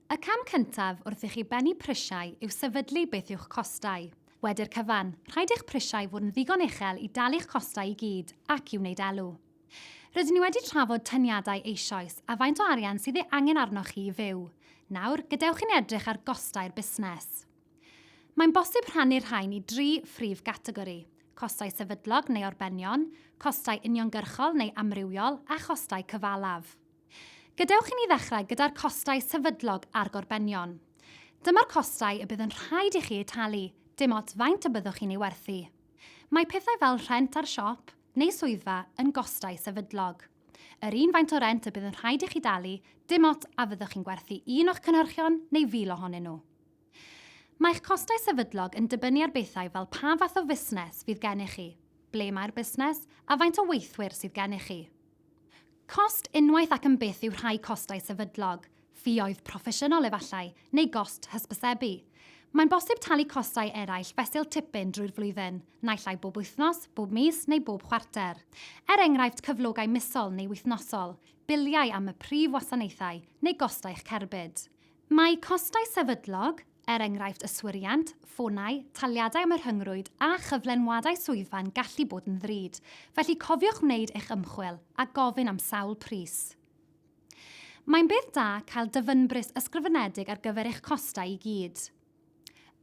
Y cam cyntaf wrth i chi bennu prisiau yw sefydlu beth yw'ch costau. Wedi'r cyfan, rhaid i'ch prisiau fod yn ddigon uchel i dalu'ch costau i gyd ac i wneud elw. Rydyn ni wedi trafod tyniadau eisoes a faint o arian sydd ei angen arnoch chi i fyw. Nawr, gadewch i ni edrych ar gostau'r busnes. Mae'n bosib rhannu'r rhain i dri phrif gategori, costau sefydlog neu orbenion, costau uniongyrchol neu amrywiol a chostau cyfalaf. Gadewch i ni ddechrau gyda'r costau sefydlog a'r gorbenion. Dyma'r costau y bydd yn rhaid i chi eu talu, dim ots faint y byddwch chi'n ei werthu. Mae pethau fel rhent ar siop neu swyddfa yn gostau sefydlog. Yr un faint o rent y bydd yn rhaid i chi dalu, dim ots a fyddwch chi'n gwerthu un o'ch cynhyrchion neu fil ohonyn nhw. Mae'ch costau sefydlog yn dibynnu ar bethau fel pa fath o fusnes fydd gennych chi, ble mae'r busnes, a faint o weithwyr sydd gennych chi. Cost unwaith ac am byth yw rhai costau sefydlog, ffioedd proffesiynol efallai, neu gost hysbysebu. Mae'n bosib talu costau eraill fesul tipyn drwy'r flwyddyn, naill ai bob wythnos, bob mis neu bob chwarter. Er enghraifft cyflogau misol neu wythnosol, biliau am y prif wasanaethau, neu gostau'ch cerbyd. Mae costau sefydlog, er enghraifft yswiriant, ffonau, taliadau am y rhyngrwyd a chyflenwadau swyddfa'n gallu bod yn ddrud, felly cofiwch wneud eich ymchwil a gofyn am sawl pris. Mae'n beth da cael dyfynbris ysgrifenedig ar gyfer eich costau i gyd.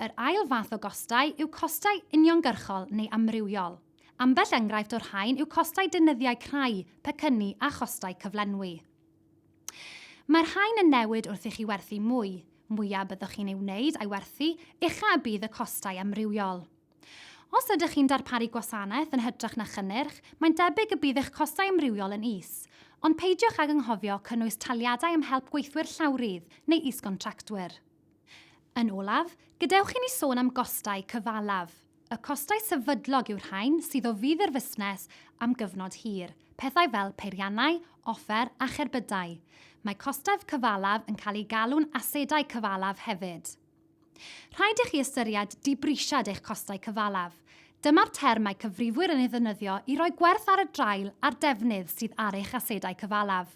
Yr ail fath o gostau yw costau uniongyrchol neu amrywiol. Ambell enghraifft o'r rhain yw costau deunyddiau crai, pecynnu a chostau cyflenwi. Mae'r rhain yn newid wrth i chi werthu mwy. Mwya byddwch chi'n ei wneud a'i werthu, ucha y bydd y costau amrywiol. Os ydych chi'n darparu gwasanaeth yn hytrach na chynnyrch, mae'n debyg y bydd eich costau amrywiol yn is. Ond peidiwch ag anghofio cynnwys taliadau am help gweithwyr llawrydd neu is-gontractwyr. Yn olaf, gadewch i ni sôn am gostau cyfalaf. Y costau sefydlog yw'r rhain sydd o fudd i'r fusnes am gyfnod hir, pethau fel peiriannau, offer a cherbydau. Mae costau cyfalaf yn cael eu galw'n asedau cyfalaf hefyd. Rhaid i chi ystyried dibrisiad eich costau cyfalaf. Dyma'r term mae cyfrifwyr yn ei ddefnyddio i roi gwerth ar y draul a'r defnydd sydd ar eich asedau cyfalaf.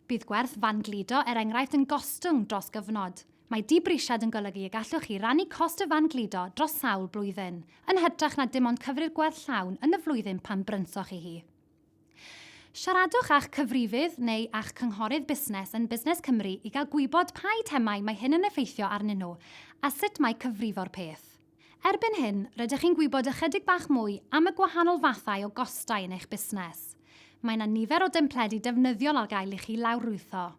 Bydd gwerth fan gludo, er enghraifft, yn gostwng dros gyfnod. Mae dibrisiad yn golygu y gallwch chi rannu cost y fan gludo dros sawl blwyddyn, yn hytrach na dim ond cyfri'r gwerth llawn yn y flwyddyn pan brynsoch chi hi. Siaradwch â'ch cyfrifydd neu â'ch cynghorydd busnes yn Busnes Cymru i gael gwybod pa eitemau mae hyn yn effeithio arnyn nhw a sut mae cyfrifo'r peth. Erbyn hyn, rydych chi'n gwybod ychydig bach mwy am y gwahanol fathau o gostau yn eich busnes. Mae yna nifer o dempledi defnyddiol ar gael i chi lawrlwytho.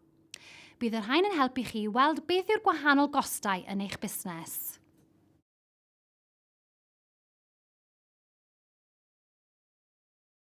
Bydd y rhain yn helpu chi i weld beth yw'r gwahanol gostau yn eich busnes.